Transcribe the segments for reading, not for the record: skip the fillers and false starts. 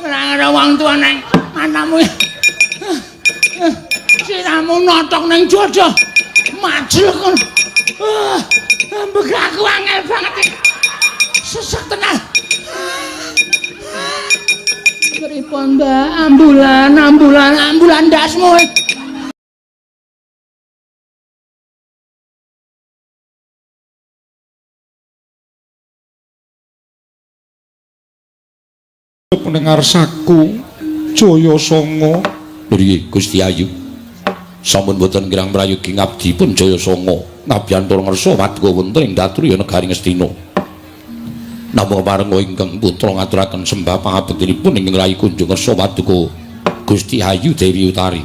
Ora ora wong tuwa nang matamu. Siramu notok nang jodoh. Majlek ngono. Mbek aku angel banget iki. Sesek tenan. Pripun, Mbak? Ambulan, ambulan, ambulan ndasmu. Pendengar saku Jaya Sanga. Nggih Gusti Ayu. Sampun boten kirang prayogi ngabdi pun Jaya Sanga ngabyantur ngersa paduka wonten ing Datrya negari Ngastina. Namung parenga ingkang putra ngaturaken sembah pangabektinipun ingkang rayi kunjung ngersa paduka Gusti Ayu Dewi Utari.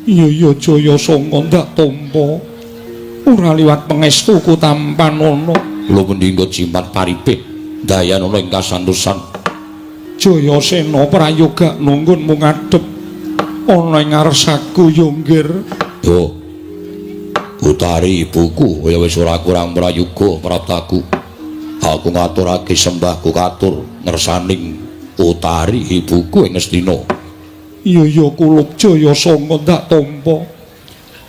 Iya iya Jaya Sanga ndak tampa. Ora liwat pangestuku tampanana. Kula pundi jimat paripih dayanana ing kasantosan. Jaya Sena prayoga nunggunmu ngadhep ana ing ngarsaku ya nggir. Yo. Utari ibuku kaya wis ora kurang prayoga praptaku. Aku ngaturake sembahku katur ngersaning Utari ibuku ing Ngastina. Iya iya kulup Jaya Sanga ndak tampa.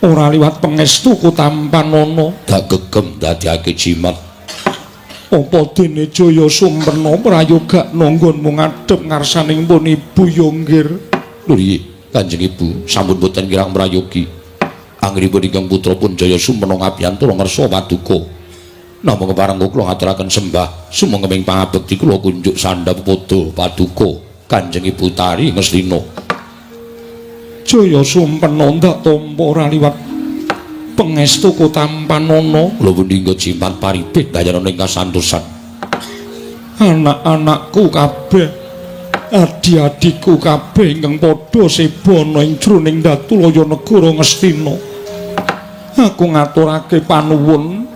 Ora liwat pangestuku tampanana. Dak gegem dadiake jimat. Apa dene Jaya Sumpena prayoga nunggunmu ngadhep ngarsaning pun ibu ya nggir. Lho nggih Kanjeng Ibu sampun boten kirang prayogi. Anggenipun ingkang putra pun Jaya Sumpena ngabiyantara ngersa paduka. Namung kepareng kula ngaturaken sembah sumangga ing pangabekti kula kunjuk sandhap padha paduka Kanjeng Ibu Tari Ngastina. Jaya Sumpena ndak tampa ora liwat pangestuku tampanana. Lho pundi jimat paripih dayanana ing kasantosan. Anak-anakku kabeh, adi-adiku kabeh ingkang padha seba ana ing jroning Datulaya negara Ngastina. Aku ngaturake panuwun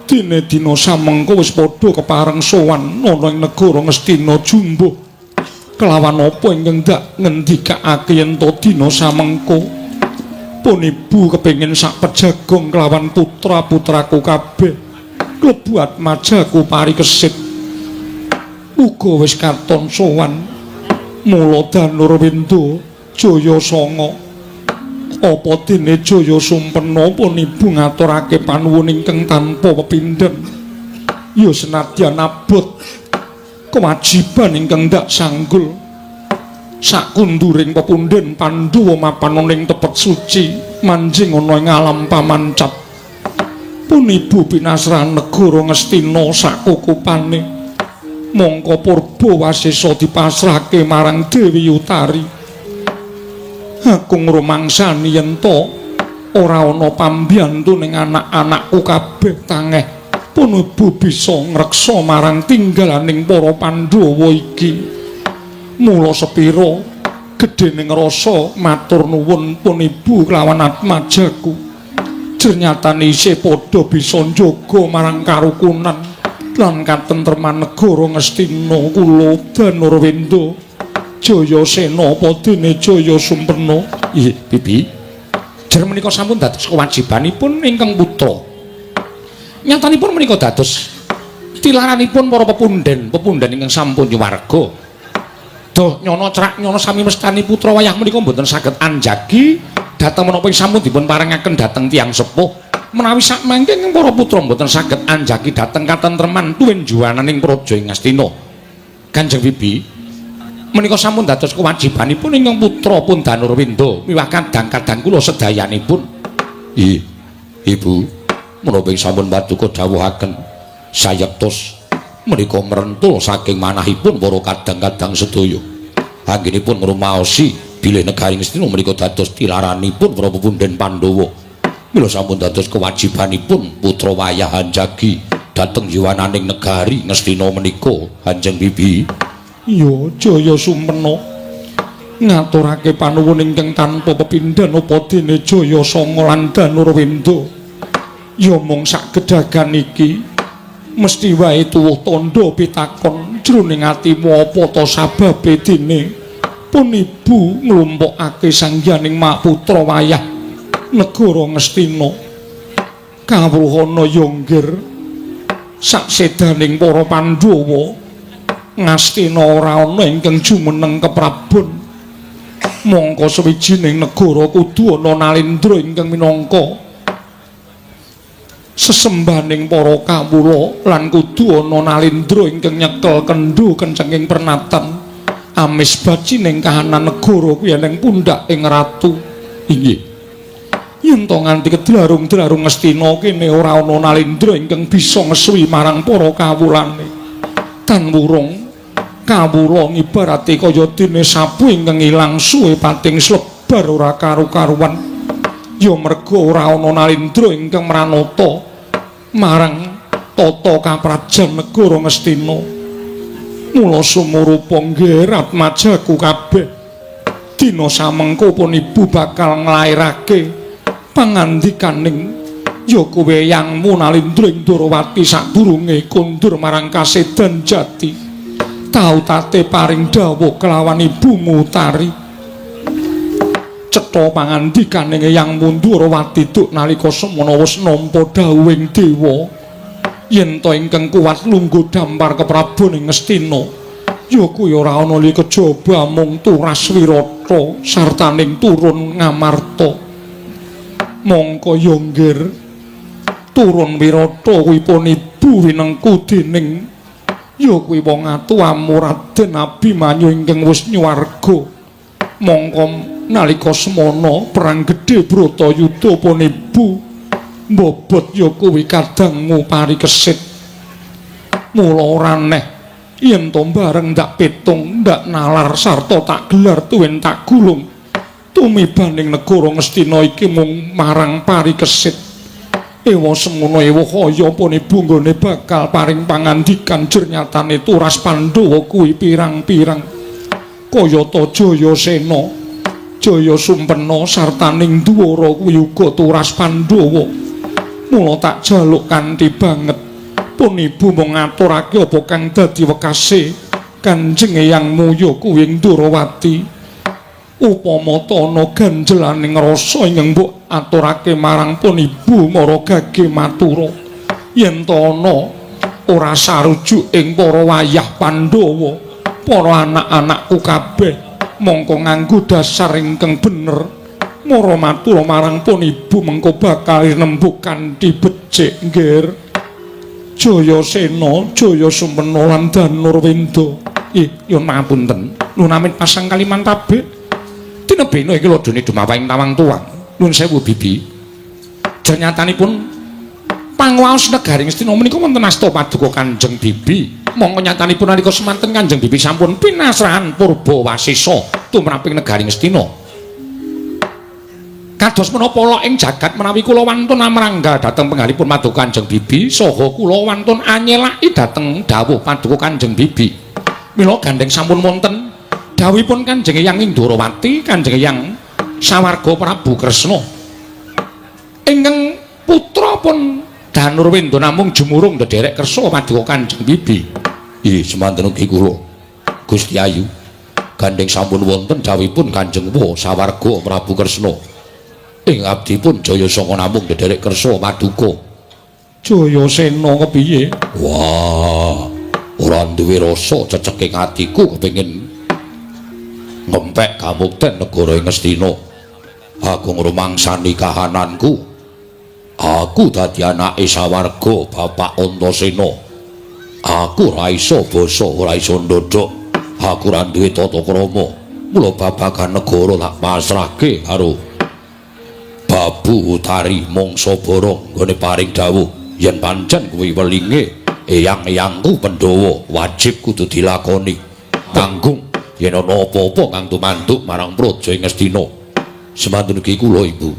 dene dina samengko wis padha kepareng sowan ana ing negara Ngastina jumbuh. Kelawan apa ingkang dak ngendikake yen to dina samengko pun ibu kepengin sak pejagong kelawan putra-putraku kabeh klebu atmajaku parikesit. Uga wis katon sowan mula Danurwenda Jaya Sanga. Apa dene Jaya Sumpena pun ibu ngaturake panuwun ingkang tanpa pepindhen. Ya senadyan abot kewajiban ingkang ndak sanggul sakunduring pepundhen Pandhawa mapan ana ing tepet suci manjing ana ing alam pamancap. Pun ibu pinasrahan negara Ngastina sakukupane. Mongko purba wasesa dipasrahke marang Dewi Utari. Aku ngrumangsani yen to ora ana pambiyantu ning anak-anakku kabeh tangeh pun ibu bisa ngreksa marang tinggalaning para Pandhawa iki. Mula sepira gedhening rasa matur nuwun pun ibu kelawan atmajaku. Jernyatane isih padha bisa njaga marang karukunan lan katentreman negara Ngastina. Kula Danurwenda Jaya Sena apa dene Jaya Sumpena. Nggih, Bibi. Jer menika sampun dados kewajibanipun ingkang putra. Nyatanipun menika dados tilaranipun para pepunden, pepunden ingkang sampun nyuwarga. Doh nyono cerak nyono sami mestani putra wayah menika mboten saged anjagi dhateng menapa ing sampun dipun parengaken dhateng tiyang sepuh. Menawi sakmangke ingkang para putra mboten saged anjagi dhateng katentreman tuwin juwananing praja ing Ngastina. Kanjeng Bibi, menika sampun dados kewajibanipun ingkang putra pun Danurwenda miwah kadang-kadang kula sedayanipun. Nggih, Ibu, menapa ing sampun paduka dawuhaken sayektos menika merentul saking manahipun para kadang-kadang sedaya. Anggenipun ngrumaosi bilih negari Ngastina menika dados tilaranipun para pepunden Pandhawa. Mila sampun dados kewajibanipun putra wayah anjagi dhateng jiwananing negari Ngastina menika, Kanjeng Bibi. Iya Jaya Sumpena ngaturake panuwun ingkang tanpa pepindhan apa dene Jaya Sanga lan Danurwenda. Ya mung sak gedagan iki mesti wae tuwuh tandha pitakon jroning atimu apa ta sababe dene pun ibu nglumpukake sangyaning maputra wayah negara Ngastina. Kawruhana ya nggir sak sedaning para Pandhawa Ngastina ora ana ingkang jumeneng keprabon. Mongko sawijining negara kudu ana nalendra ingkang minangka sesembahaning para kawula lan kudu ana nalendra ingkang nyekel kendho kencenging pernatan. Amis bacining kahanan negara kuwi eneng pundhak ing ratu. Inggih. Yen to nganti kedlarung-dlarung Ngastina kene ora ana nalendra ingkang bisa ngesuwi marang para kawulane. Tan wurung kawula ngibarate kaya dene sapu ingkang ilang suwe pating slebar ora karu-karuan. Ya merga ora ana nalendra ingkang mranata marang tata kaprajan negara Ngastina. Mula sumurupa nggerat majaku kabeh. Dina samengko pun ibu bakal nglairake pangandikaning ya kowe yangmu Nalendra ing Ndorowati sadurunge kondur marang kasedan jati. Tau tate paring dawuh kelawan ibumu Utari. Cetha pangandikaning eyangmu Ndorowati duk nalika semana wis nampa dawuhing dewa. Yen to ingkang kuwat lungguh dampar keprabon ing Ngastina, ya kuwi ora ana li kejaba mung turas wirata sartaning turun Ngamarta. Mongko ya nggir turun wirata kuwi pun ibu winengku dening ya kuwi wong atuamu Raden Abimanyu ingkang wis nyuwarga. Mongko nalika semana perang gedhe Bratayuda pun ibu mbobot ya kuwi kadangmu Parikesit. Mula ora neh yen to bareng ndak pitung ndak nalar sarta tak gelar tuwin tak gulung tumibaning negara Ngastina iki mung marang Parikesit. Ewa semono ewa kaya pun ibu nggone bakal paring pangandikan jer nyatane turas Pandhawa kuwi pirang-pirang kayata Jayasena, Jaya Sumpena sartaning Ndwara kuwi uga turas Pandhawa. Mula tak jaluk kanthi banget pun ibu mung ngaturake apa kang dadi wekase Kanjeng Eyangmu ya kuwi Ndorowati. Upama ta ana ganjelaning rasa ingkang mbok aturake marang pun ibu mara gage matura, yen ta ana ora sarujuk ing para wayah Pandhawa, para anak-anakku kabeh mongko nganggo dasar ingkang bener mara matura marang pun ibu mengko bakal nembug kanthi becik nggir. Jayasena, Jaya Sumpena lan Danurwenda. Ih, nyuwun pangapunten. Nuwun amit pasang kalimantabe. Tinebena iki lodone dumawahing tawang tuwang. Nuwun sewu bibi. Janyatanipun pangwaos negari Ngastina menika wonten asta paduka Kanjeng Bibi. Mongko nyatanipun nalika semanten Kanjeng Bibi sampun pinasrahan purba wasesa tumraping negari Ngastina. Kados menapa lok ing jagat menawi kula wantun amrangga dhateng penggalipun paduka Kanjeng Bibi saha kula wantun anyelaki dhateng dawuh paduka Kanjeng Bibi. Mila gandheng sampun wonten dawuhipun Kanjeng Eyang Ndorowati, Kanjeng Eyang sawarga Prabu Kresna. Ingkang putra pun Danurwenda namung jumurung ndederek kersa paduka Kanjeng Bibi. Ih, semanten ugi kula Gusti Ayu. Gandheng sampun wonten dawuhipun Kanjeng Wa sawarga Prabu Kresna. Ing abdi pun Jayasanga namung ndederek kersa paduka. Jayasena kepiye? Wah, ora duwe rasa ceceking atiku kepengin ngempek kamukten negara ing Ngastina. Aku ngrumangsani kahananku. Aku dadi anake sawarga Bapak Antasena. Aku ora iso basa, ora iso ndodhok. Aku ora duwe tata krama. Mula babagan negara tak pasrahke karo Babu Utari mangsa borong nggone paring dawuh yen pancen kuwi welinge eyang-eyangku Pandhawa wajib kudu dilakoni. Tanggung yen ana apa-apa kang tumanduk marang praja ing Ngastina. Semanten ugi kula Ibu.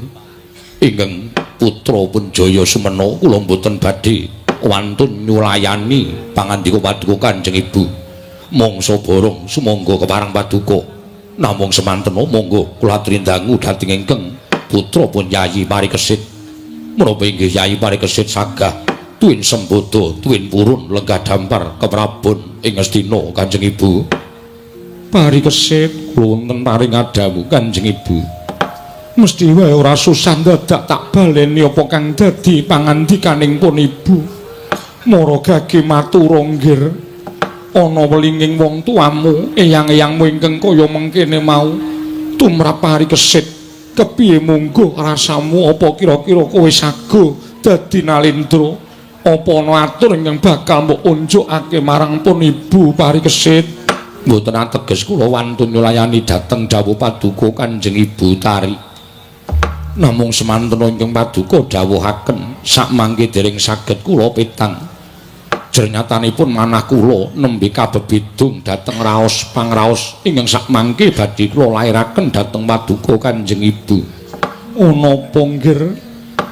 Ingkang putra pun Jaya Sumena kula mboten badhe wantun nyulayani pangandika paduka Kanjeng Ibu. Mangsa borong sumangga kepareng paduka. Namung semanten monggo kula aturi dangu dhateng ingkang putra pun Yayi Parikesit. Menapa inggih Yayi Parikesit sagah tuwin sembodo tuwin purun lenggah dampar keprabon ing Ngastina Kanjeng Ibu? Parikesit kula wonten paring adhawuh Kanjeng Ibu. Mesti wae ora susah dadak tak baleni apa kang dadi pangandikaning pun Ibu. Mara gage matura nggir. Ana welinging wong tuamu, eyang-eyangmu ingkang kaya mengkene mau tumrap Parikesit. Kepiye mungguh rasamu, apa kira-kira kowe sago dadi Nalendra? Apa ana atur ingkang bakal mbok unjukake marang pun ibu Parikesit? Mboten ateges kula wantun nyulayani dhateng dawuh paduka Kanjeng Ibu Tari. Namung semanten ingkang paduka dawuhaken sakmangke dereng saged kula petang. Jernyatanipun manah kula nembe kabebidung dhateng raos pangraos ingkang sakmangke badhe kula lairaken dhateng paduka Kanjeng Ibu. Ana apa nggir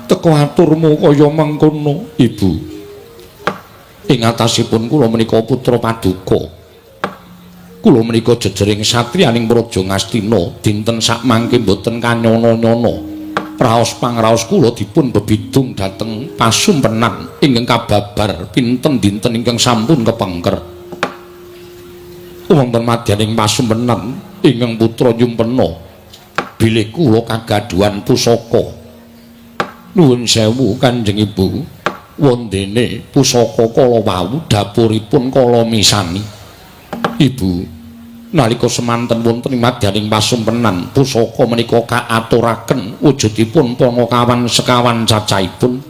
teka aturmu kaya mengkono, Ibu? Ing atasipun kula menika putra paduka. Kula menika jejering satriyaning Praja Ngastina dinten sakmangke mboten kanyono-nyono. Raos pangraos kula dipun bebidung dhateng pasumpenan ingkang kababar pinten dinten ingkang sampun kepengker. Wonten madyaning pasumpenan ingkang putra nyumpena bilih kula kagaduhan pusaka. Nuwun sewu Kanjeng Ibu, wondene pusaka kala wau dapuripun kala misani. Ibu, nalika semanten wonten ing madyaning pasumpenan pusaka menika kaaturaken wujudipun panakawan sekawan cacahipun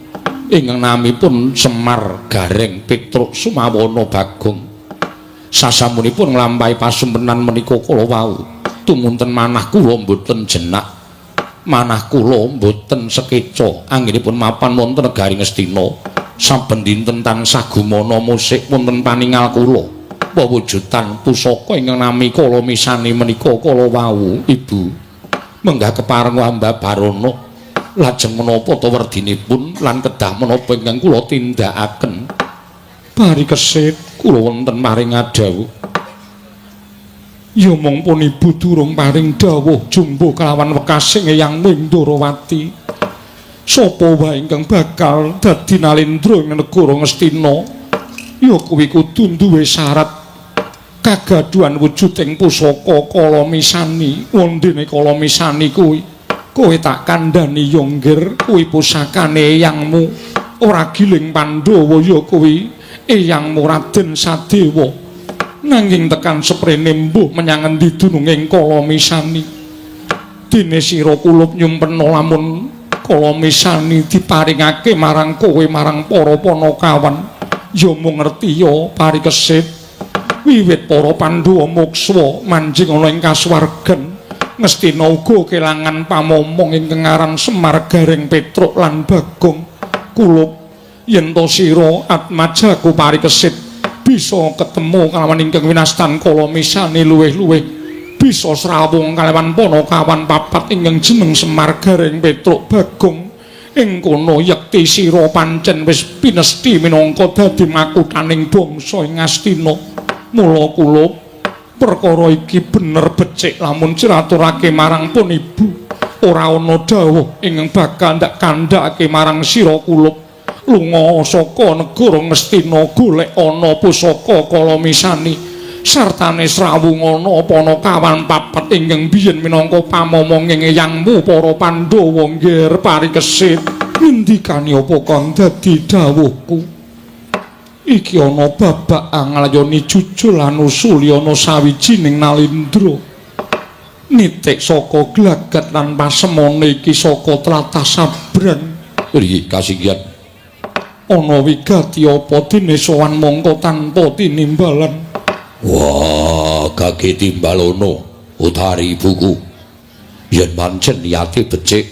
ingkang namipun Semar, Gareng, Petruk, Sumawana, Bagong. Sasampunipun nglampahi pasumpenan menika kala wau tumunten manah kula mboten jenak, manah kula mboten sekeca anggenipun mapan wonten negari Ngastina. Saben dinten tansah gumana musik wonten paningal kula pewujudan pusaka ingkang nami kala misani menika kala wau. Ibu, menggah kepareng hamba Barana lajeng menapa ta werdinipun lan kedah menapa ingkang kula tindakaken? Parikesit, kula wonten paring adhawuh. Ya mung pun ibu durung paring dawuh jumbuh kelawan wekasing Eyang Ndorowati. Sapa wae ingkang bakal dadi Nalendra ing negara Ngastina ya kuwi kudu duwe syarat kagaduhan wujuding pusaka kala misani. Wondene kala misani kuwi kowe tak kandhani ya nggir, kuwi pusakane eyangmu ora giling Pandhawa, ya kuwi eyangmu Raden Sadewa. Nanging tekan seprene mbuh menyang endi dununging kala misani. Dene sira kulup nyumpena lamun kala misani diparingake marang kowe marang para panakawan. Ya mung ngerti ya Parikesit, wiwit para Pandhawa mokswa manjing ana ing kasuwargan, Ngastina uga kelangan pamomong ingkang aran Semar, Gareng, Petruk lan Bagong. Kulup yen to sira atmajaku Parikesit bisa ketemu kalawan ingkang winastan kala misani, luwih-luwih bisa srawung kalawan panakawan papat ingkang jeneng Semar, Gareng, Petruk, Bagong. Ing kono yekti sira pancen wis pinesti minangka dadi makuthaning bangsa ing Ngastina. Mula kula perkara iki bener becik lamun ciraturake marang pun ibu. Ora ana dawuh ingkang bakal ndak kandhakake marang sira kulup. Lunga saka negara Ngastina golek ana pusaka kala misani sartane srawung ana panakawan papat ingkang biyen minangka pamomonging eyangmu para Pandhawa. Nggir Parikesit, ngendikane apa kang dadi dawuhku? Iki ana babak anglayoni jujul lan usuli ana sawijining Nalendra nitik saka glagat lan pasemone iki saka tlatah Sabran. Riki kasinggihan. Ana wigati apa dene sowan mongko tanpa tinimbalan? Wah, gage timbalono utari ibuku. Yen pancen niate becik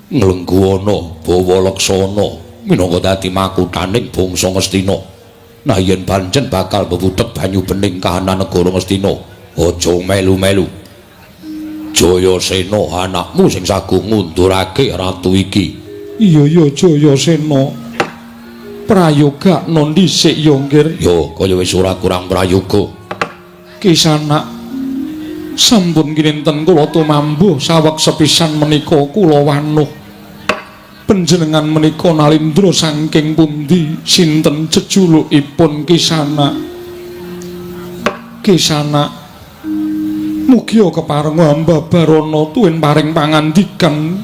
nglengguwana bawa laksana minangka dadi makuthaning bangsa Ngastina. Nah, yen pancen bakal bebudhek banyu bening kahanan negara Ngastina, aja melu-melu. Jayasena anakmu sing saguh ngundurake ratu iki. Iya ya Jayasena. Prayogakno dhisik ya nggir. Ya kaya wis ora kurang prayoga. Kisanak sampun kinten kula tumambuh saweg sepisan menika kula wanuh. Panjenengan menika Nalindra saking pundi? Sinten jejulukipun Kisanak? Kisanak mugia kepareng hamba Barana tuwin paring pangandikan.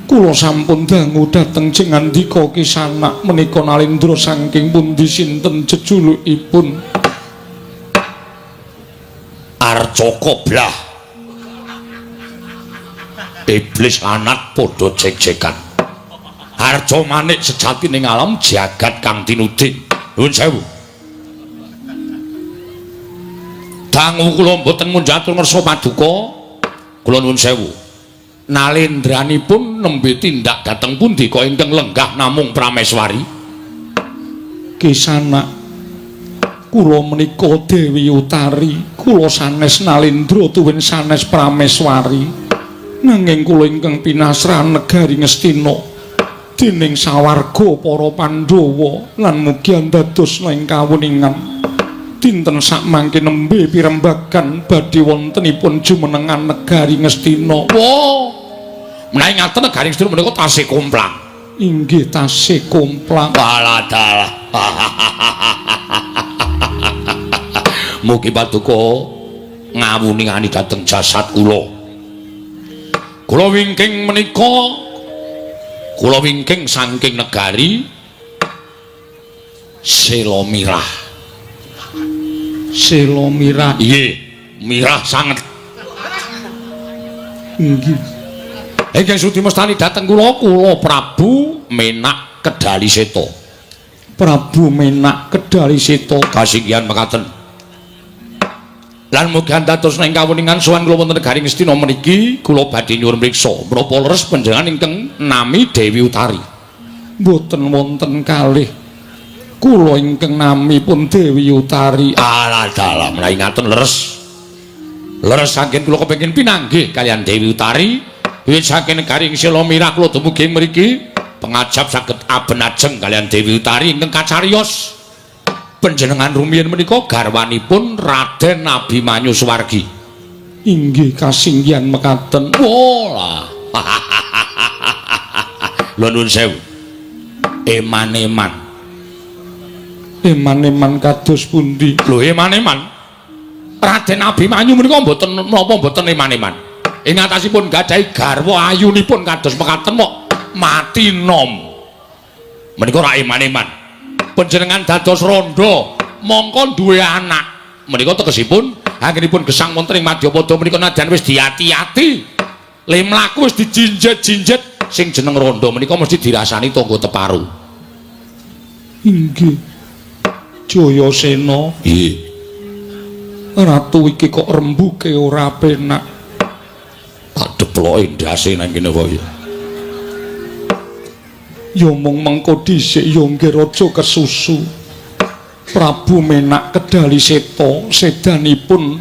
Kula sampun dangu dhateng jengandika Kisanak menika Nalendra saking pundi sinten jejulukipun? Arcaka blah. Iblis anat padha jek-jekan. Arca manik sejati ning alam jagat kang tinuding. Nuwun sewu. Dangu kula mboten munjatur ngersa paduka. Kula nuwun sewu. Nalendranipun nembe tindak dhateng pundi kok ingkang lenggah namung prameswari? Kisanak, kula menika Dewi Utari, kula sanes Nalendra tuwin sanes prameswari. Nanging kula ingkang pinasran negari Ngastina dening sawarga para Pandhawa lan mugi andadosna ing kawuningan. Dinten sakmangke nembe pirembagan badhe wontenipun jumenengan negari Ngastina. Wah, menawi ngaten negari Ngastina menika tasih komplang. Inggih tasih komplang. Walah dalah. Mugi paduka ngawuningani dhateng jasad kula. Kula wingking menika, kula wingking saking negari Sela Mirah. Sela Mirah. Nggih, mirah sanget. Inggih. Ingkang sudi mestani dhateng kula, kula Prabu Menak Kedali Seta. Prabu Menak Kedali Seta. Kasinggihan mekaten. Lan mugi andados ing kawuningan sowan kula wonten negari Ngastina meniki, kula badhe nyuwun mriksa menapa leres panjenengan ingkang nami Dewi Utari. Mboten wonten kalih. Kula ingkang nami pun Dewi Utari. Alah dalah, menawi ngaten leres. Leres saking kula kepengin pinanggih kaliyan Dewi Utari. Wiwit saking negari Sela Mirah kula dumugi mriki pengajap saged aben-ajeng kaliyan Dewi Utari ingkang kacariyos. Panjenengan rumiyin menika garwanipun Raden Abimanyu Suwargi. Inggih kasinggihan mekaten. Wolah. Lho nuwun sewu. Eman-eman. Eman-eman kados pundi? Lho eman-eman. Raden Abimanyu menika mboten menapa mboten eman-eman. Ing atasipun gadhahi garwa ayunipun kados mekaten mok mati nom. Menika ra eman-eman. Panjenengan dados randha mongko duwe anak. Menika tegesipun anggenipun gesang wonten ing Madyapada menika nadyan wis diati-ati. Le mlaku wis dijinjet-jinjet sing jeneng randha menika mesti dirasani tangga teparu. Inggih. Jayasena. Nggih. Ratu iki kok rembuke ora penak. Tak deploke ndase nang kene kok ya. Ya mung mengko dhisik ya nggih raja kesusu. Prabu Menak Kedali Seta sedanipun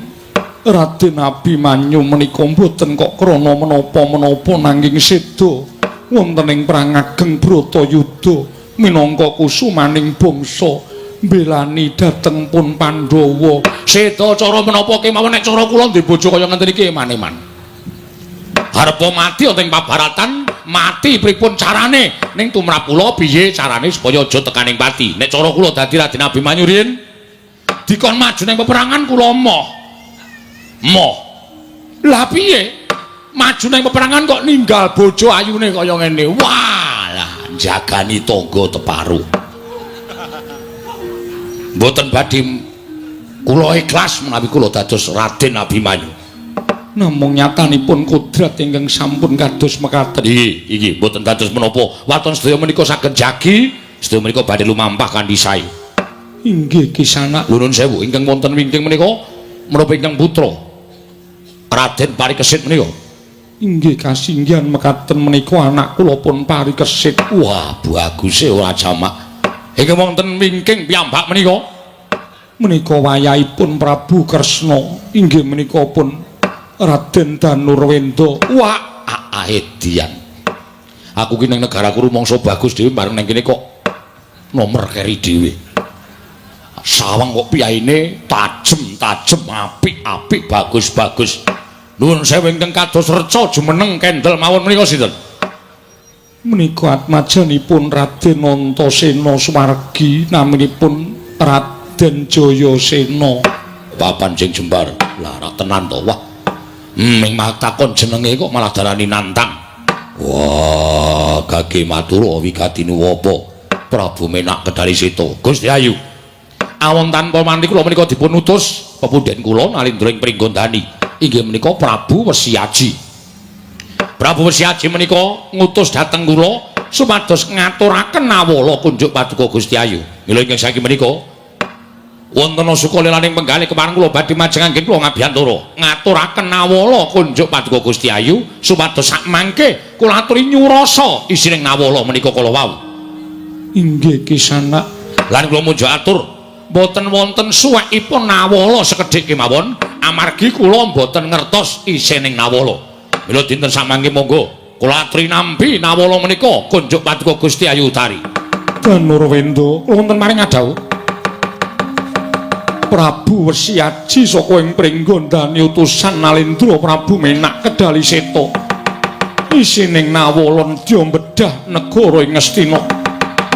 Raden Abimanyu menika mboten kok krana menapa-menapa nanging seda wonten ing perang ageng Bratayuda minangka kusumaning bangsa mbelani dhateng pun Pandhawa. Seda cara menapa kemawon nek cara kula ndek bojo kaya ngenten iki eman-eman. Arepa mati wonten ing pabaratan, mati pripun carane? Ning tumrap kula piye carane supaya aja tekaning pati? Nek cara kula dadi Raden Abimanyu riyin dikon maju ning peperangan kula moh. Moh. Lah piye? Maju ning peperangan kok ninggal bojo ayune kaya ngene. Wah, lah jagani tangga teparu. Mboten badhe kula ikhlas menawi kula dados Raden Abimanyu. Namung nyatanipun kodrat ingkang sampun kados mekaten. Nggih, inggih mboten dados menapa. Waton sedaya menika saged jagi, sedaya menika badhe lumampah kanthi sae. Inggih Kisanak. Nuwun sewu ingkang wonten wingking menika menapa ingkang putra Raden Parikesit menika? Inggih kasinggihan mekaten menika anak kula pun Parikesit. Wah, baguse ora jamak. Ingkang wonten wingking piyambak menika menika wayahipun Prabu Kresna. Inggih menika pun Raden Danurwenda. Wah, aedian. Aku ki ning negaraku rumangsa bagus dhewe bareng ning kene kok nomer keri dhewe. Sawang kok piyaine tajem-tajem, apik-apik, bagus-bagus. Nuwun sewu ingkang kados reca jumeneng kendel mawon menika sinten? Menika atmajanipun Raden Antasena Swargi naminipun Raden Jayasena. Papan sing jembar. Lah ra tenan to. Wah. Ming takon jenenge kok malah darani nantang. Wah, gage matura wigati nuwapa Prabu Menak Kedali Seta. Gusti Ayu. Awon tanpa manti kula menika dipun utus pepunden kula Nalindra ing Pringgondani. Inggih menika Prabu Wesiaji. Prabu Wesiaji menika ngutus dhateng kula supados ngaturaken nawala kunjuk paduka Gusti Ayu. Mila ingkang saiki menika wonten sukalelaning penggalih kepareng kula badhe majeng anggen kula ngabiyantara ngaturaken nawala kunjuk paduka Gusti Ayu supados sakmangke kula aturi nyurasa isining nawala menika kala wau. Inggih Kisanak. Lan kula munjuk atur mboten wonten suwekipun nawala sekedhik kemawon amargi kula mboten ngertos isining nawala. Mila dinten samangke monggo kula aturi nampi nawala menika kunjuk paduka Gusti Ayu Utari. Danurwenda, kula wonten maring adhawuh. Prabu Wesiaji saka ing Pringgondani utusan Nalendra Prabu Menak Kedali Seta. Isining nawala nedya bedah negara ing Ngastina.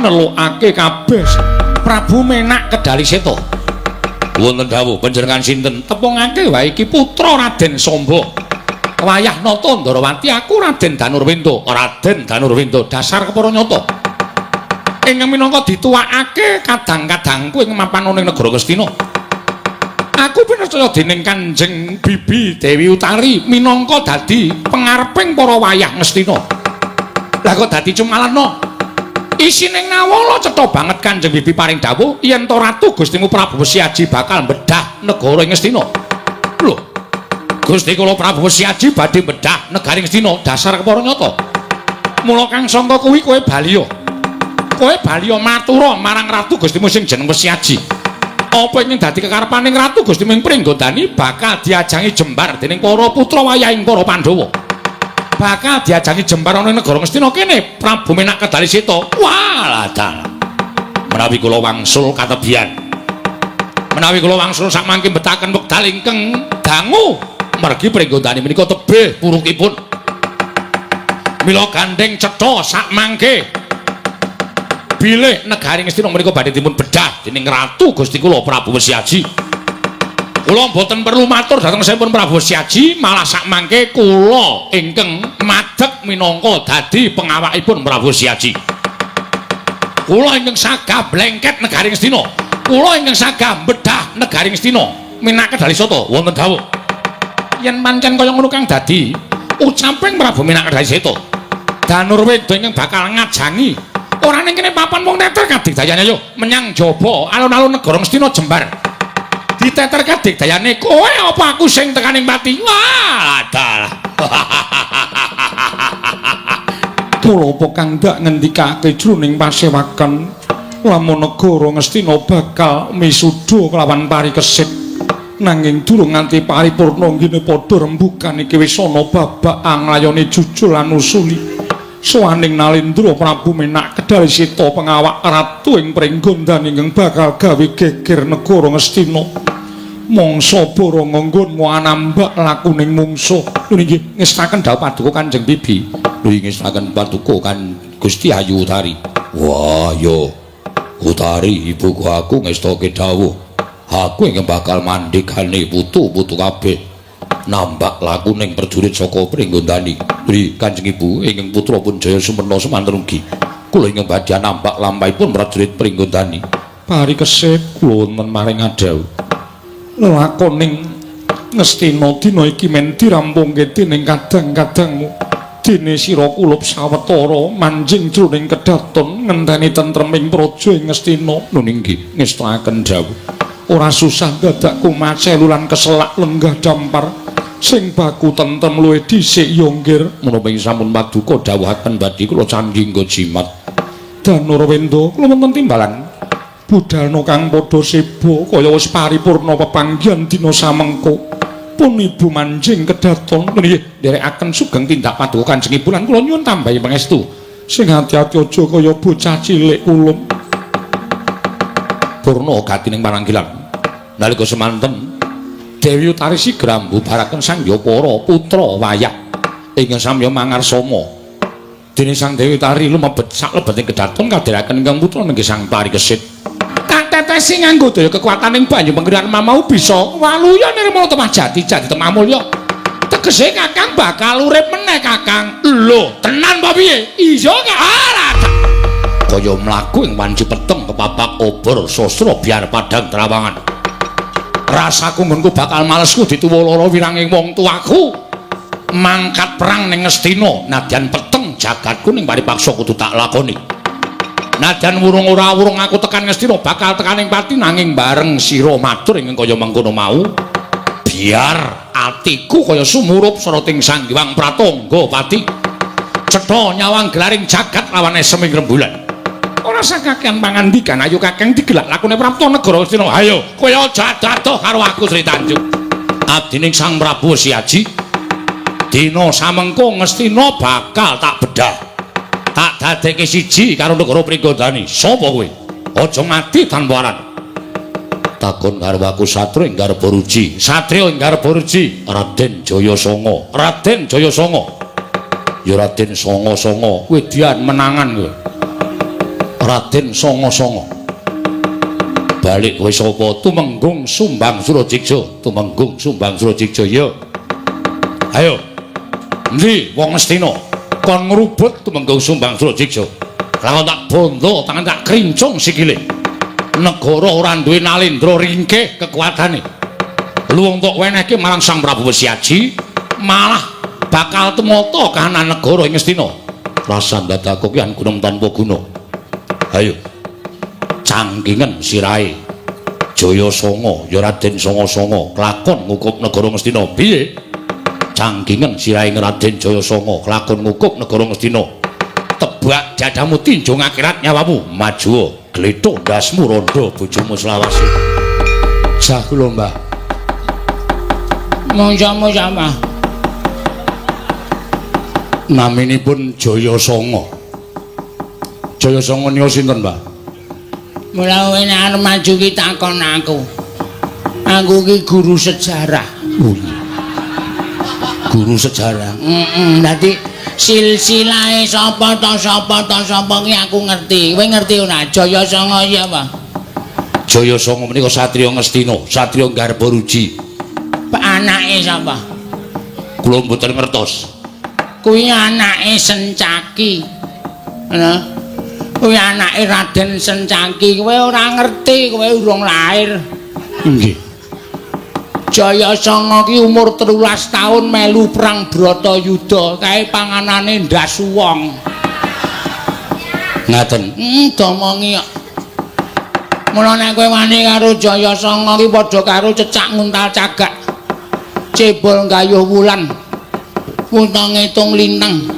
Nelokake kabeh Prabu Menak Kedali Seta. Wonten dawuh panjenengan sinten? Tepungake wae iki putra Raden Samba. Wayah nata Ndarawati aku Raden Danurwenda. Raden Danurwenda dasar kepara nyata. Ingkang minangka dituwakake kadang-kadangku ing mapan ana ing negara Ngastina. Aku pinercaya dening Kanjeng Bibi Dewi Utari minangka dadi pengareping para wayah Ngastina. Lah kok dadi cumalana? Isining nawala cetha banget Kanjeng Bibi paring dawuh yen to Ratu Gustimu Prabu Wesiaji bakal bedah negara Ngastina. Lho, Gusti kula Prabu Wesiaji badhe bedah negari Ngastina dasar kepara nyata. Mula kang sangka kuwi kowe baliya. Kowe baliya matura marang Ratu Gustimu sing jeneng Wesiaji. Apa ingkang dadi kekarepaning Ratu Gustimu ing Pringgondani bakal diajangi jembar dening para putra wayahing para Pandhawa. Bakal diajangi jembar ana ing negara Ngastina kene Prabu Menak Kedali Seta. Walah dalah. Menawi kula wangsul katebian. Menawi kula wangsul sakmangke mbetaken wekdal ingkang dangu mergi Pringgondani menika tebih purukipun. Mila gandheng cetha sakmangke bilih negari Ngastina menika badhe dipun bedah dening Ratu Gusti kula Prabu Wesiaji. Kula mboten perlu matur dhateng sampun Prabu Wesiaji, malah sakmangke kula ingkang madeg minangka dadi pengawakipun Prabu Wesiaji. Kula ingkang sagah blengket negari Ngastina. Kula ingkang sagah bedah negari Ngastina. Minak Kedali Seta wonten dawuh. Yen pancen kaya ngono kang dadi ucaping Prabu Minak Kedali Seta. Danurwenda ingkang bakal ngajangi ora ning kene papan wong teter kadigdayane yo menyang jaba alun-alun negara Ngastina jembar. Diteter kadigdayane kowe apa aku sing tekaning pati? Wah, dalah. Mula apa kang ndak ngendikake jroning pasewakan lamun negara Ngastina bakal misuda kelawan parikesit. Nanging durung nganti paripurna nggene padha rembugan iki wis ana babak anglayone jujul lan usuli. Sowaning Nalendra Prabu Menak Kedali Seta pengawak ratu ing Pringgondani ingkang bakal gawe geger negara Ngastina. Mangsa baranga nggonmu anambak lakuning mungsuh. Lho nggih ngestaken dawuh paduka Kanjeng Bibi. Lho ngestaken paduka kan Gusti Ayu Utari. Wah yo Utari ibuku aku ngestake dawuh. Aku ingkang bakal mandhegane putu-putu kabeh. Nambak lakuning prajurit saka Pringgondani. Ri Kanjeng Ibu ingkang putra pun Jaya Sumena semanten ugi. Kula ingkang badhe nambak lampahipun prajurit Pringgondani. Parikesit kula wonten maring adhawuh. Lakoning Ngastina dina iki men dirampungke dening kadang-kadangmu. Dene sira kulup sawetara manjing jroning kedaton ngenteni tentreming praja ing Ngastina. Nun inggih ngestakaken dawuh. Ora susah dadak kumacelu lan keselak lenggah dampar sing baku tentrem luwih dhisik ya nggir. Menapa ing sampun paduka dawuhaken badhe kula candhi nggo jimat. Danurwenda kula wonten timbalan budalna kang padha seba kaya wis paripurna pepanggihan dina samengko. Pun ibu manjing kedaton. Nggih nderekaken sugeng tindak paduka Kanjeng Ibu lan kula nyuwun tambahi pangestu. Sing ati-ati aja kaya bocah cilik kulum. Purna gatining paranggilan. Nalika semanten Dewi Utari sigra mbubaraken sangya para putra wayah ingkang samya mangarsama. Dene Sang Dewi Utari lumebet saklebeting kedaton kadheraken ingkang putra nenggih Sang Parikesit. Tak tetesi nganggo daya kekuataning banyu pengrian mamau bisa waluya nirmala temah jati jati temah mulya. Tegese Kakang bakal urip meneh, Kakang. Lho, tenan apa piye? Iya, Kak. Alah. Kaya mlaku ing wanci peteng kepapak obor sastra biar padang trawangan. Rasaku nggonku bakal malesku dituwa lara wiranging wong tuaku. Mangkat perang ning Ngastina, nadyan peteng jagatku ning paripaksa kudu tak lakoni. Nadyan wurung ora wurung aku tekan Ngastina bakal tekan ing pati, nanging bareng sira matur ing kaya mengkono mau, biar atiku kaya sumurup sarating Sang Hyang Pratangga Pati. Cetha nyawang gelaring jagat lawan esem ing rembulan. Ora usah kakean pangandikan, ayo Kakang digelak lakune prapta negara Ngastina. Ayo, kowe aja adoh karo aku Sri Tanjung. Abdining Sang Prabu Siaji, dina samengko Ngastina bakal tak bedah. Tak dadekke siji karo negara Pringgondani. Sapa kowe? Aja mati tanpa aran. Takon karo aku Satria ing Garbaruji. Satria ing Garbaruji, Raden Jaya Sanga. Raden Jaya Sanga. Ya Raden Sanga Sanga, wedian menangan kowe. Raden Sanga Sanga. Balik kowe sapa? Tumenggung Sumbang Surajiksa. Tumenggung Sumbang Surajiksa ya. Ayo. Endi wong Ngastina? Kon ngrubut Tumenggung Sumbang Surajiksa. Lakon tak bondo, tangan tak krincung sikile. Negara ora duwe nalendra ringkih kekuatane. Luwung tok wenehke marang Sang Prabu Wesyaji, malah bakal tumata kahanan negara ing Ngastina. Rasan dadaku ki gunung tanpa guna. Ayo. Cangkingen sirahe. Jaya Sanga, ya Raden Sanga Sanga, kelakon ngukup negara Ngastina. Piye? Cangkingen sirahe Raden Jaya Sanga, kelakon ngukup negara Ngastina. Tebak dadamu tinjung akhirat nyawamu, maju glethuk ndasmu rondo bojomu selawase. Jah kula, Mbah. Monggo sama. Naminipun Jaya Sanga. Jaya Sanga nika sinten, Mbah? Mula kowe nek arep maju ki takon aku. Aku ki guru sejarah. Oh iya. Guru sejarah. Heeh, dadi silsilahe sapa ta sapa ta sapa ki aku ngerti. Kowe ngerti ora? Jaya Sanga iki apa? Jaya Sanga menika satriya Ngastina, satriya Garbaruji. Anake sapa? Kula mboten ngertos. Kuwi anake Sencaki. Ngono. Kuwi anake Raden Sencaki. Kowe ora ngerti, kowe urung lahir. Nggih. Jaya Sanga ki umur 13 taun melu perang Bratayuda, kae panganane ndas wong. Ngaten. Domongi kok. Mula nek kowe wani karo Jaya Sanga ki padha karo cecak nguntal cagak. Cebol gayuh wulan. Wuta ngitung lintang.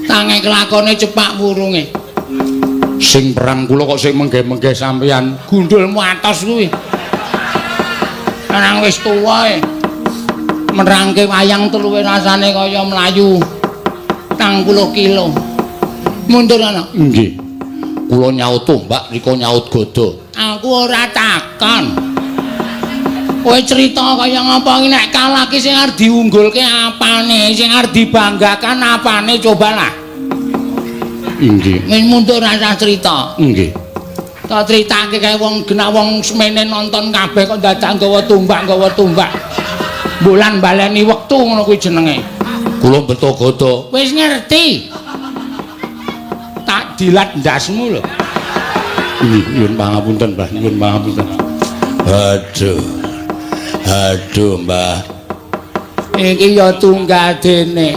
Tange kelakone cepak wurunge. Sing perang kula kok sing menggeh-menggeh sampeyan. Gundulmu atos kuwi. Nang wis tuwa e. Merangke wayang teluwe rasane kaya mlayu 30 kilo. Mundur ana. Nggih. Kula nyaut tombak rika nyaut gada. Aku ora takon. Kowe crita kaya ngapa iki nek kalah ki sing arep diunggulke apane, sing arep dibanggakan apane cobalah. Nggih. Wis mundur rasa crita. Nggih. Tak critake kae wong genah wong semene nonton kabeh kok dadak nggawa tumbak nggawa tumbak. Bulan baleni wektu ngono kuwi jenenge. Kula beto gada. Wis ngerti. Tak dilat ndasmu lho. Nggih, nyuwun pangapunten, Mbah, nyuwun pangapunten. Aduh. Aduh, Mbah. Iki ya tunggal dene.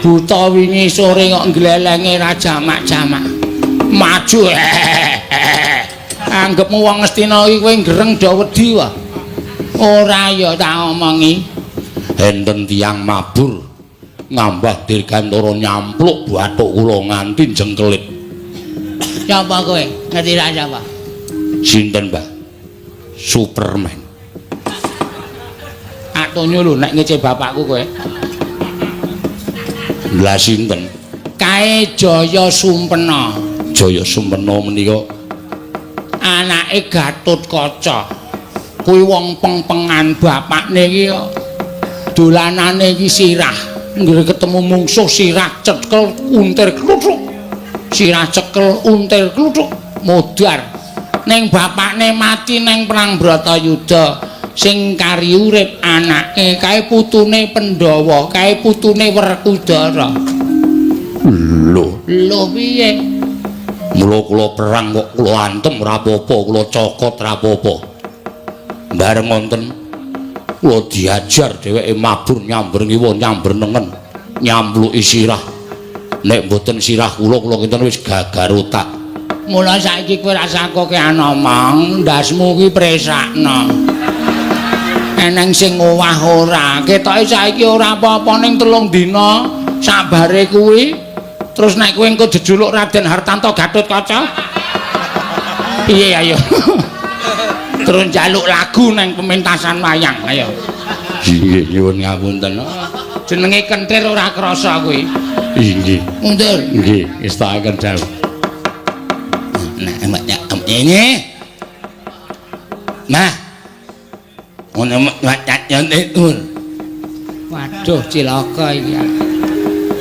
Buta wingi sore kok nglelenge ra jamak-jamak. Maju. Anggepmu wong Ngastina iki kowe ngreng do wedi wae. Ora ya tak omongi. Enten tiyang mabur ngambah dirgantara nyampluk bathuk kula nganti jengkelit. Sapa kowe? Ngerti ra sapa? Sinten, Mbah? Superman. Tak tonyo lho nek ngece bapakku kowe. Lah sinten? Kae Jaya Sumpena. Jaya Sumpena menika anake Gatotkaca. Kuwi wong peng-pengan, bapakne iki dolanane iki sirah. Nggih ketemu mungsuh sirah cekel untir kluthuk. Sirah cekel untir kluthuk modar. Ning bapakne mati ning perang Bratayuda. Sing kari urip anake kae putune Pandhawa, kae putune Werkudara. Lho, Lho piye? Mula kula perang kok kula antem ora apa-apa, kula cokot ora apa-apa. Bareng wonten kula diajar dheweke mabur nyamber ngiwa nyamber nengen, nyambluki sirah. Nek mboten sirah kula, kula kinten wis gagar otak. Mula saiki kowe rasakoke anomong, ndasmu kuwi presakno. Eneng sing owah ora. Ketoke saiki ora apa-apa ning 3 dina sabare kuwi. Terus nek kowe engko jejuluk Raden Hartanto Gatotkaca. Piye ayo? Terus njaluk lagu nang pementasan wayang, ayo. Nggih, nyuwun ngapunten. Jenenge kentir ora krasa kuwi. Inggih. Mundur. Nggih, ngestakaken dawuh. Nah, ini. Nah. Ngono itu. Waduh, cilaka iki.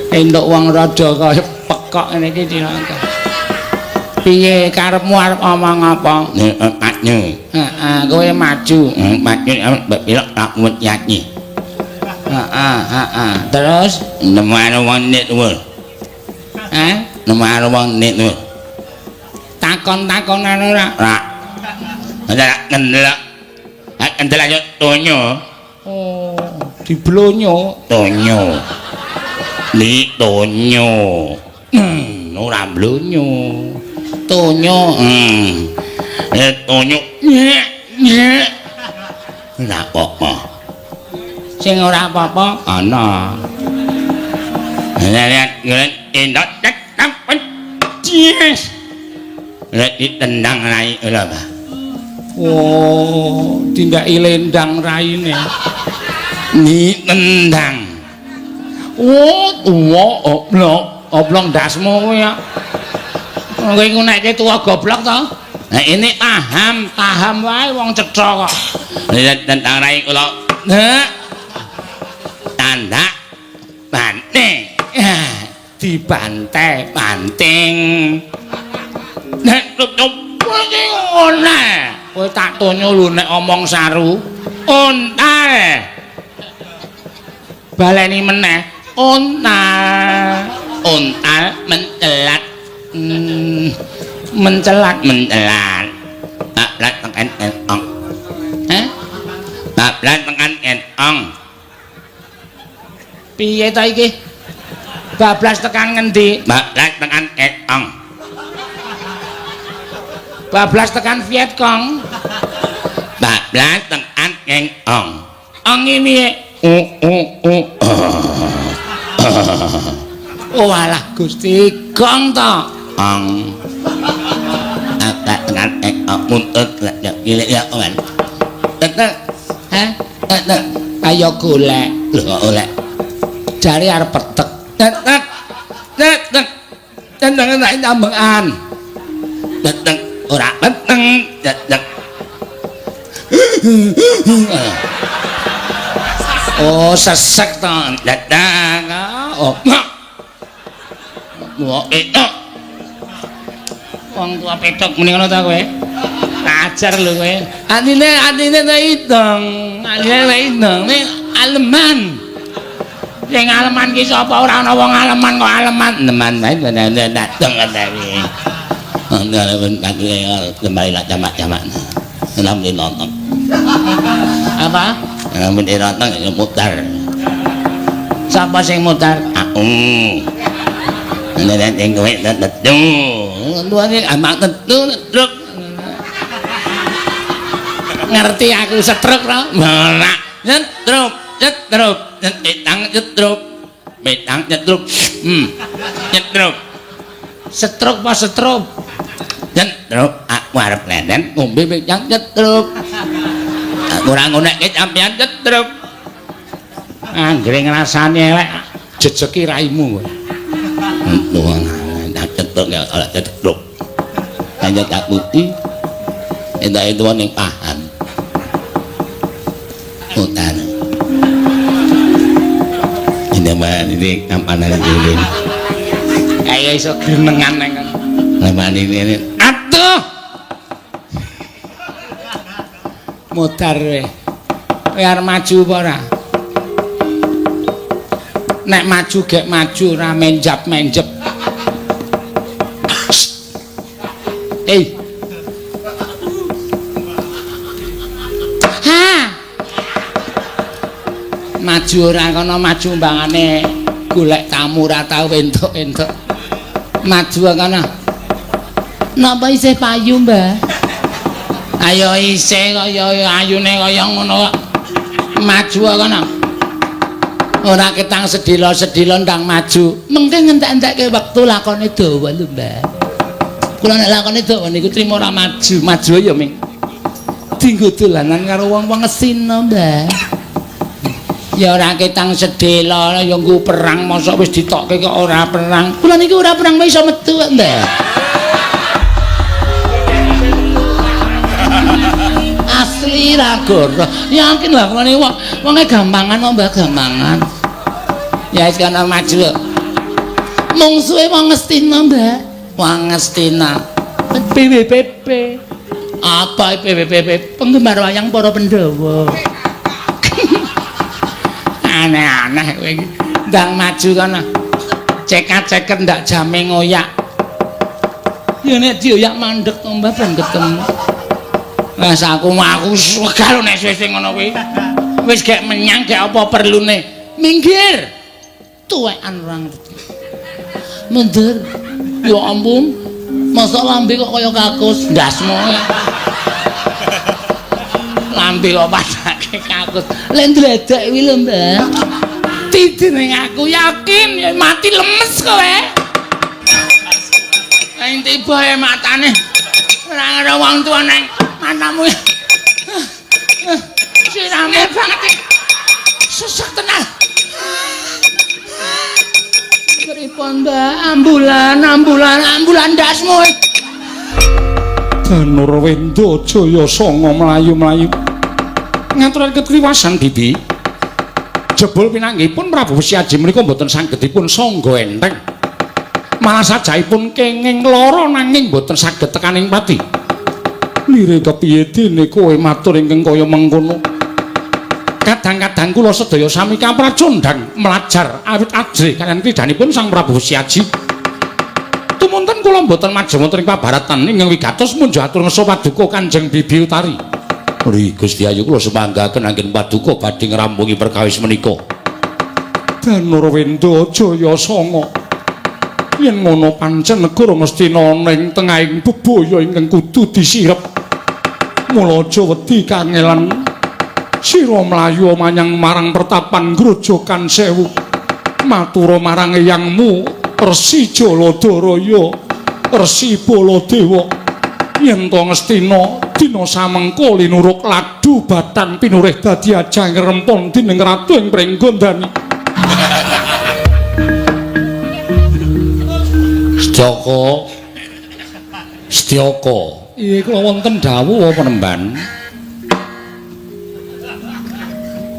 Entuk wong rada kaya pekok ngene iki cilaka. Piye karepmu arep omong apa? Maju. Heeh, kowe maju. Maju belok tak nyanyi. Heeh, heeh. Terus nemano wong nek dhuwur. Heh? Nemano wong nek dhuwur. Takon-takonan ora? Ora. Ora ngendelok. Ngendelok yo tonyo. Oh, diblonyo. Tonyo. Ni tonyo. Ora blonyo. Tonyo. Tonyo. Nyek, nyek. Ora apa-apa. Sing ora apa-apa ana. Lihat, lihat, entok tek tak. Yes. Lek ditendang rai lho, Pak. Oh, tindaki lendang raine. Ditendang. Oh, tuwa oblong, oblong ndasmu kuwi ya. Kowe ngunekke tuwa goblok to? Nah, ini paham, paham wae wong cetha kok. Ditendang rai kula. Nek tanda banting. Dibantai banting. Nek tutup ngono. Kowe tak tonyo lho nek omong saru. Ontal. Baleni meneh. Ontal. Ontal mencelat. Mencelat, mencelat. Bablas tekan entong. Heh? Bablas tekan entong. Piye ta iki? Bablas tekan ngendi? Bablas tekan entong. Bablas tekan Vietcong. Bablas tekan entong. Ong ini. U u u. Oh alah Gusti, gong to. Ong. Bablas tekan entong muntut lek cilik ya kan. Tetek. Heh? Tetek. Ayo golek. Lho kok golek. Jare arep petek. Tetek. Tetek. Tendangan tak tambengan. Tetek ora peteng. Tetek. Oh, sesek to. Tetek. Oh. Wah, petok. Wong tua petok muni ngono ta kowe? Tak ajar lho kowe. Atine atine ta idong. Atine ta idong. Nek aleman. Sing aleman ki sapa ora ana wong aleman kok aleman. Neman wae dateng kene. Kembali lah jamak-jamak. Namun nonton. Apa? Namun nonton mutar. Sapa sing mutar? Aku. Nek ning kowe tetu. Luane amak tetu truk. Ngerti aku setruk to? Ora. Nyetruk, nyetruk, nyetang nyetruk. Metang nyetruk. Nyetruk. Setruk apa setrup? Nyetruk aku arep lenen ngombe petang nyetruk. Aku ora ngonekke sampean nyetruk. Anggere ngrasani elek jejeki raimu kowe. Tuang tak cetruk ya ora cetruk. Kanjeng tak putih. Entuk tuwa ning paham. Utan. Ini mah ini kampanan dhewe. Ayo iso grenengan nang kono. Lah ini. Aduh. Modar kowe. Kowe arep maju apa ora? Nek maju gek maju ora menjap-menjep. Eh. Ha. Maju ora kono maju mbangane golek tamu ora tau entuk-entuk. Maju kono. Napa isih payu, Mbah? Ayo isih kaya ayune kaya ngono kok. Maju kono. Ora ketang sedila-sedila ndang maju. Mengke ngentek-entekke wektu lakone dawa lho, Mbah. Kula nek lakone dawa niku trimo ora maju, maju ya ming. Dinggo dolanan karo wong-wong Ngestina, Mbah. Ya ora ketang sedela ya nggo perang mosok wis ditokke kok ora perang. Kula niku ora perang wae iso metu kok, Mbah. Asli ra goro. Yakin lah kula niku wonge gampangan kok, Mbah, gampangan. Ya wis kana maju. Mungsuhe wong Ngestina, Mbah. Wong Ngestina. PWPP. Apa PWPP? Penggemar wayang para Pandhawa. Aneh-aneh kowe iki. Ndang maju kana. Cekat-ceket ndak jame ngoyak. Ya nek dioyak mandek to, Mbah, ben ketemu. Wes aku wegah nek suwe-suwe ngono kuwi. Wis gek menyang gek apa perlune. Minggir. Tuwekan ora ngerti. Mundur. Ya ampun. Mosok lambe kok kaya kakus ndasmu. Lambe kok padake kakus. Lek ndledek kuwi lho, Mbah. Tidine aku yakin ya mati lemes kowe. Ing tiba e matane. Ora ngira wong tuwa nang matamu. Sirame banget iki. Sesek tenan. Pripun, Mbah? Ambulan, ambulan, ambulan ndasmu. Danurwenda Jaya Sanga mlayu-mlayu. Ngaturaken kliwasan, Bibi. Jebul pinanggihipun Prabu Wesyaji menika mboten sagedipun sangga enteng. Malah sajaipun kenging lara nanging mboten saged tekaning pati. Lire kepiye dene kowe matur ingkang kaya mengkono? Kadang-kadang kula sedaya sami kapracondhang mlajar awit ajrih kaliyan kridhanipun Sang Prabu Wesyaji. Tumunten kula mboten majeng wonten ing pabaratan ingkang wigatos munjuk atur ngesa paduka Kanjeng Bibi Utari. Ri Gusti Ayu kula sumanggaken anggen paduka badhe ngrampungi perkawis menika. Danurwenda Jaya Sanga. Yen ngono pancen negara Ngastina ana ing tengahing bebaya ingkang kudu disirep. Mula aja wedi kangelan. Sira mlayu manyang marang pertapan Grojogan Sewu. Matura marang eyangmu Resi Jaladaraya, Resi Baladewa. Yen to Ngastina dina samengko linuruk ladu batang pinurih dadi ajang rempon dening ratu ing Pringgondani. Setyaka, Setyaka, iya kula wonten dawuh penemban.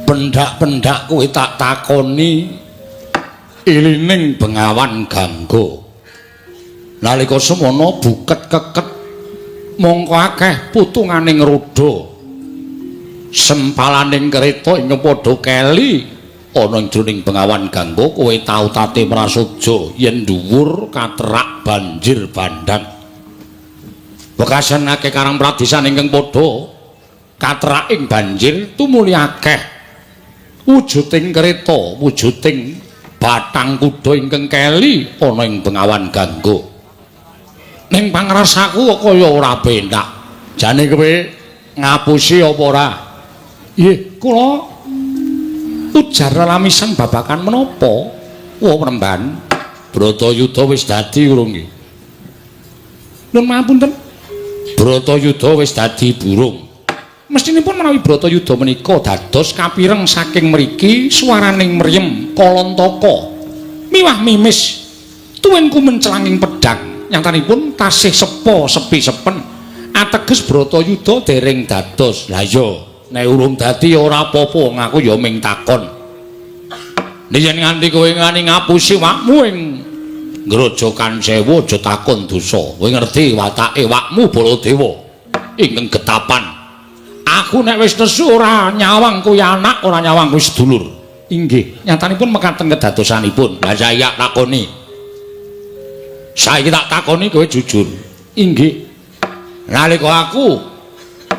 Pendak-pendak kowe tak takoni ilining Bengawan Gangga. Nalika semono buket keket mongko akeh putunganing roda. Sempalaning kereta ing padha keli ana ing jroning Bengawan Gangga kowe tau tate prasaja yen dhuwur katerak banjir bandhang. Wekasan akeh karang pradesan ingkang padha katerak ing banjir tumuli akeh wujuding kereta, wujuding batang kuda ingkang keli ana ing Bengawan Gangga. Ning pangrasaku kok kaya ora penak. Jane kowe ngapusi apa ora? Nggih, kula ujar lamisan babakan menapa? Wah, Premban, Bratayuda wis dadi urung iki? Nun mapunten. Bratayuda wis dadi burung. Mestinipun menawi Bratayuda menika dados kapireng saking mriki swaraning mriyem kalantaka miwah mimis tuwin kumencelanging pedhang nyatanipun tasih sepa sepi sepen ateges Bratayuda dereng dados. Lah iya, nek urung dadi ora apa-apa, ngaku ya ming takon. Yen nganti kowe ngani ngapusi wakmu ing Grojogan Sewu aja takon dosa. Kowe ngerti watake wakmu Baladewa ingkang getapan. Aku nek wis nesu ora nyawang kuwi anak, ora nyawang kuwi sedulur. Inggih, nyatanipun mekaten kedadosanipun. Lah saya takoni. Saiki tak takoni kowe jujur. Inggih. Nalika aku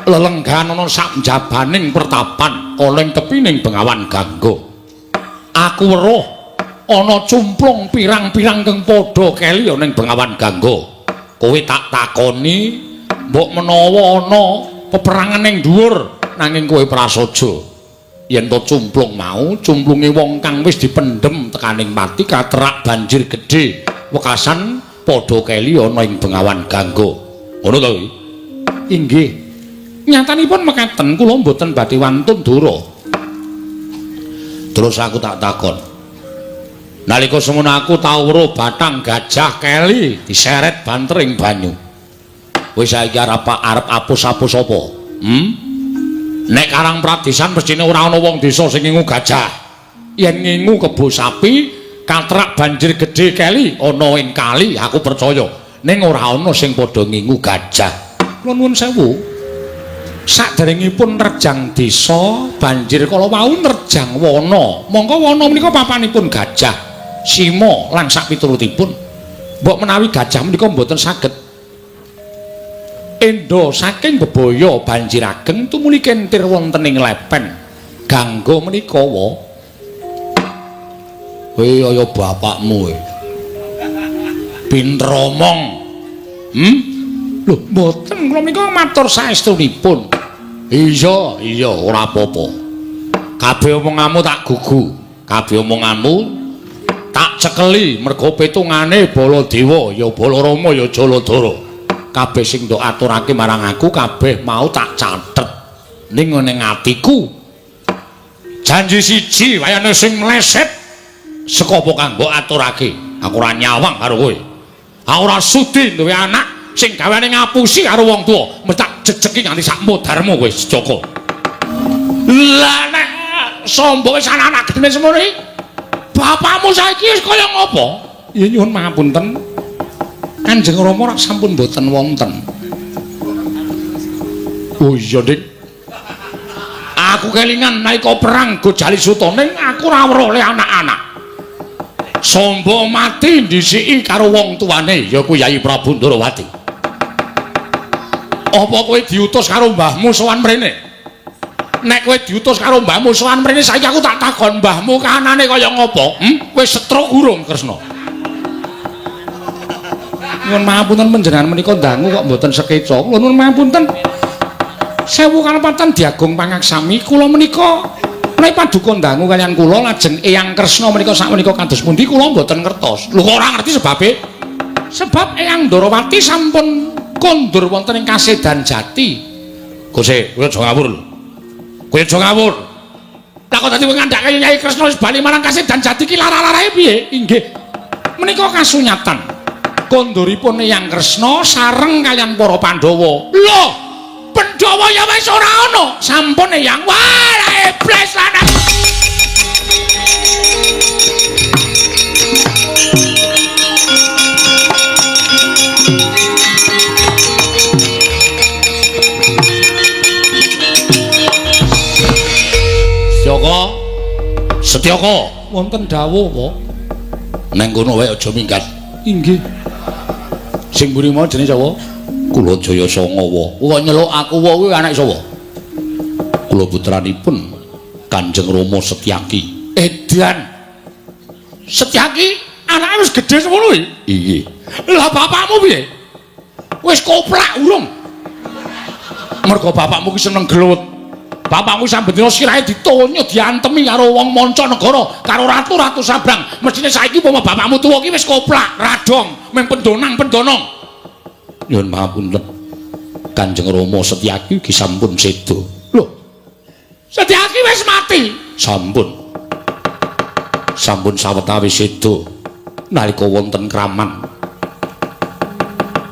lelenggahan ana sak njabaning pertapan oleng tepining Bengawan Gangga. Aku weruh ana cumplung pirang-pirang kang padha keli ana ning Bengawan Gangga. Kowe tak takoni mbok menawa ana peperangan ning dhuwur nanging kowe prasaja. Yen to cumplung mau cumplunge wong kang wis dipendhem tekaning pati katerak banjir gedhe wekasan padha keli ana ing Bengawan Gangga. Ngono to kuwi? Inggih. Nyatanipun mekaten kula mboten badhe wantun dura. Terus aku tak takon. Nalika semono aku tau weruh batang gajah keli diseret banter ing banyu. Wis saiki arep apus-apus apa? Nek Karang Pradesan mestine ora ana wong desa sing ngingu gajah. Yen ngingu kebo sapi katrak banjir gedhe keli ana ing kali aku percaya. Ning ora ana sing padha ngingu gajah. Kula nuwun sewu. Saderengipun nerjang desa, banjir kala wau nerjang wana. Mongko wana menika papanipun gajah, sima lan sakpiturutipun. Mbok menawi gajah menika mboten saged enda saking bebaya banjir ageng tumuli kentir wonten ing lepen. Gangga menika wa. Kowe kaya bapakmu kowe. Pinter omong. Lho, mboten kula menika matur saestunipun. Iya, iya, ora apa-apa. Kabeh omonganmu tak gugu, kabeh omonganmu tak cekeli mergo petungane Baladewa ya Balarama ya Jaladara. Kabeh sing mbok aturake marang aku kabeh mau tak catet ning ngene atiku. Janji siji wayane sing meleset saka apa kang mbok aturake. Aku ora nyawang karo kowe. Aku ora sudi duwe anak sing gaweane ngapusi karo wong tuwa, mesti tak jejeki nganti sak modarmu kowe, Joko. Lah nek sombong wis anak-anak gedene semono iki, bapakmu saiki wis kaya ngopo? Ya nyuwun pangapunten. Kanjeng Rama rak sampun mboten wonten. Oh iya, Dik. Aku kelingan nalika perang Gojali Suta ning aku ora weruh le anak-anak. Sombo mati ndhisiki karo wong tuane ya kuwi Yayi Prabu Ndorowati. Apa kowe diutus karo mbahmu sowan mrene? Nek kowe diutus karo mbahmu sowan mrene saiki aku tak takon mbahmu kahanane kaya ngopo? Wis setruk urung Kresna? Nyuwun pangapunten panjenengan menika dangu kok mboten sekeca. Kula nuwun pangapunten. Sewu kalepatan diagung pangaksami kula menika menawi paduka dangu kaliyan kula lajeng Eyang Kresna menika sakmenika kados pundi kula mboten ngertos. Lho kok ora ngerti sebabe? Sebab Eyang Ndorowati sampun kondur wonten ing Kasedan Jati. Gose, kowe aja ngawur lho. Kowe aja ngawur. Lah kok dadi ngandhake Nyai Kresna wis bali marang Kasedan Jati ki lara-larae piye? Inggih. Menika kasunyatan. Konduripun Eyang Kresna sareng kaliyan para Pandhawa. Lho, Pandhawa ya wis ora ana. Sampun Eyang. Wah, lah iblis lanang. Setyaka, Setyaka, wonten dawuh wa. Neng kono wae aja minggat. Inggih. Sing mburi mau jenenge sapa? Kula Jaya Sanga wa. Kok nyeluk aku wa kuwi anak sapa? Kula putranipun Kanjeng Rama Setyaki. Edan. Setyaki anake wis gedhe semono kuwi? Iya. Lah bapakmu piye? Wis koplak urung? Mergo bapakmu ki seneng gelut. Bapakmu samben dina sirahe ditonyo diantemi karo wong manca negara, karo ratu-ratu sabrang. Mestine saiki umpama bapakmu tuwa ki wis koplak, radong, mung pendonang-pendonong. Nyuwun pangapunten. Kanjeng Rama Setyaki ki sampun seda. Lho. Setyaki wis mati. Sampun. Sampun sawetawis seda nalika wonten kraman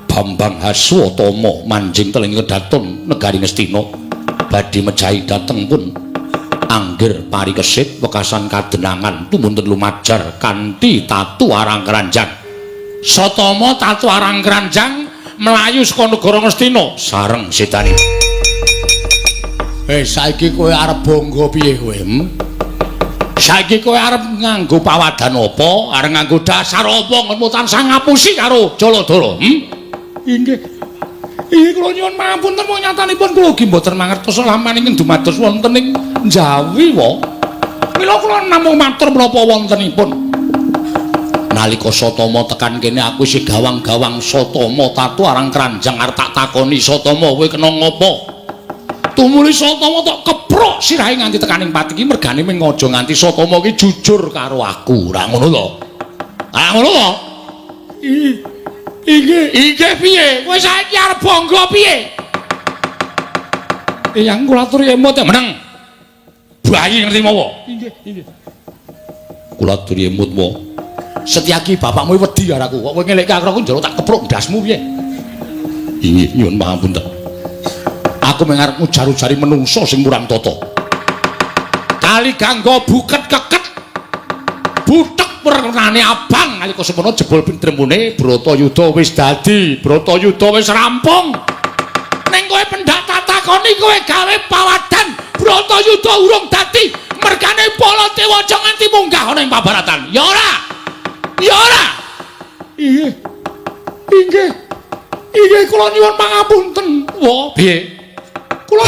Bambang Haswatama manjing teling kedaton negari Ngastina badhe mejahi dhateng pun anggir parikesit wekasan kadenangan tumunten lumajar kanthi tatu arang keranjang. Satama tatu arang keranjang mlayu saka negara Ngastina sareng setane. Saiki kowe arep bangga piye kowe? Saiki kowe arep nganggo pawadan apa? Arep nganggo dasar apa nggonmu tansah ngapusi karo Jaladara? Inggih. Inggih kula nyuwun pangapunten wong nyatanipun kula ugi mboten mangertos laman ingkang dumados wonten ing Jawi wa. Mila kula namung matur menapa wontenipun. Nalika Satama tekan kene aku isih gawang-gawang Satama tatu arang kranjang arep tak takoni Satama kowe kena ngopo? Tumuli Satama tok keprok sirahe nganti tekaning pati iki mergane mung aja nganti Satama iki jujur karo aku. Ora ngono to? Ora ngono to? Inggih. Inggih piye? Kowe saiki arep bangga piye? Eyang kula aturi emut ya meneng. Bayi ngerti mawa? Inggih, inggih. Kula aturi emut wae. Setyaki bapakmu wedi karo aku. Kok kowe ngelekke aku njaluk tak keprok ndasmu piye? Inggih, nyuwun pangapunten. Aku mung arep ngujar-ujari menungso sing murang tata. Kali gangga buket keket. Butek wernane abang nalika semono jebul pintremune Bratayuda wis dadi, Bratayuda wis rampung. Ning kowe pendak tak takoni kowe gawe pawadan Bratayuda urung dadi, mergane Baladewa aja nganti munggah ana ing pabaratan. Ya ora? Ya ora? Inggih. Inggih. Inggih kula nyuwun pangapunten. Wah, piye? Kula